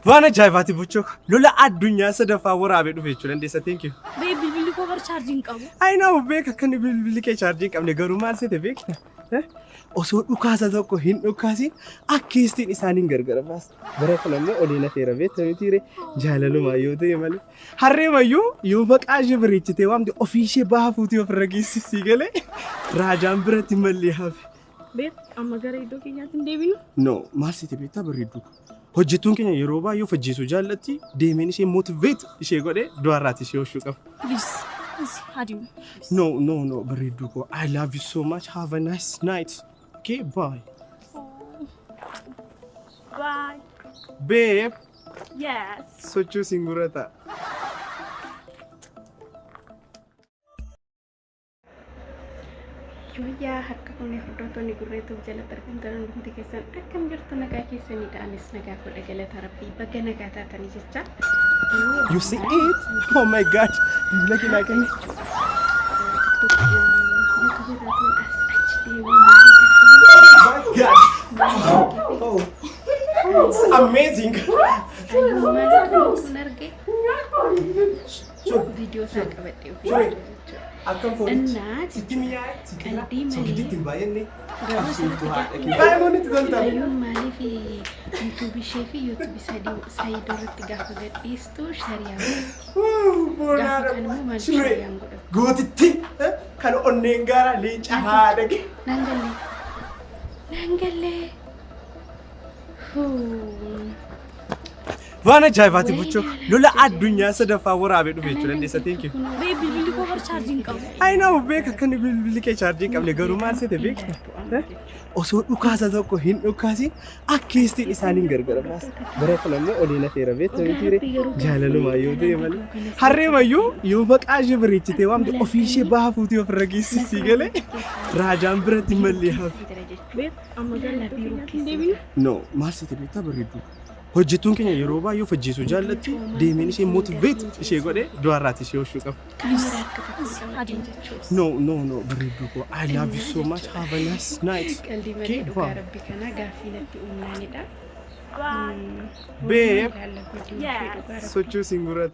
Waan ajaa'ibaati buchoo. Lola addunyaa sadaffaa waraabee dhufe jechuu dandeessa. Thank you. Bee bilbilli koo bar chaarjii hin qabu. I know beeka akka inni bilbilli kee chaarjii hin qabne garuu maal seete beekta? Osoo dhukaasa tokko hin dhukaasin akkeestiin isaaniin gargar baasta. Bara kana immoo olii nafeera beekta mitiire jaalalumaa yoo ta'e malee. Harree mayyuu yoo maqaa ishee bareechitee waamte ofii ishee baha fuutee ofirra geessi sii galee raajaan biratti mallee hafe. Beek amma gara iddoo keenyaatti hin deebinu. No maal seete beektaa bareedduu. Hojjettuun keenya yeroo baay'ee of ajjeesuu jaallatti deemeen ishee motivate ishee godhee du'arraati ishee oolchuu qaba. Please. Please adeemu. No, no, no, bareedduu koo. I love you so much. Have a nice night. Okay, bye. Bye. Babe, Yes. sochuu siin gurrata. Yooyyaa harka fuunee hordoftoonni gurreetuuf jalatti argamtan hundumti keessan akkam jirtu nagaa keessanidha. Anis nagaa kudha galata rabbii baga nagaa taatanii jecha. You see it? Oh my God. Bilbila kee naa kenni. God. Oh, it's amazing. Viidiyoo isaa qabadhee Sorry. Akkam foonichi? Innaa Sitti mi'aaye? Sitti Qalbii malee. Sogiditti hin baay'anne? Garuu Qabsiiftuu haadha kee. asirratti Baay'ee namatti tolta. Hayyuun maaliif yuutuubii ishee fi yuutuubii Saayidoo irratti gaafa gadhiistu shari'aa godhatti. Boonaa Gaafa kan immoo maaliif Shuree. shari'aan godhatu? Gootitti kan onneen gaara leenca haadha kee. Naan gallee. Naan gallee. Huu. Waan ajaa'ibaati buchoo. Lola addunyaa sadaffaa waraabee dhufe jechuu dandeessa. Thank you. Bee bilbilli koo bar chaarjii hin qabu. I know beeka akka inni bilbilli kee chaarjii hin qabne garuu maal seete beekta? Osoo dhukaasa tokko hin dhukaasin akkeestiin isaaniin gargar baasta. Bara kana immoo olii nafeera beekta mitiire jaalalumaa yoo ta'e malee. Harree mayyuu yoo maqaa ishee bareechitee waamte ofii ishee baha fuutee ofirra geessi sii galee raajaan biratti mallee hafe. Bee amma gara iddoo keenyaatti hin deebinu. No maal seete beektaa bareedduu. Hojjettuun keenya yeroo baay'ee of ajjeesuu jaallatti deemeen ishee motivate ishee godhee du'arraati ishee oolchuu qaba. Please adeemu. No, no, no, bareedduu koo. I love you so much. Have a nice night. Qalbii malee Okay, dhugaa bye. rabbi kanaa gaaffii natti uumnaanidha. Bye. Babe, Ilaalla viidiyoo ishee dhugaa rabbi. sochuu siin gurrata.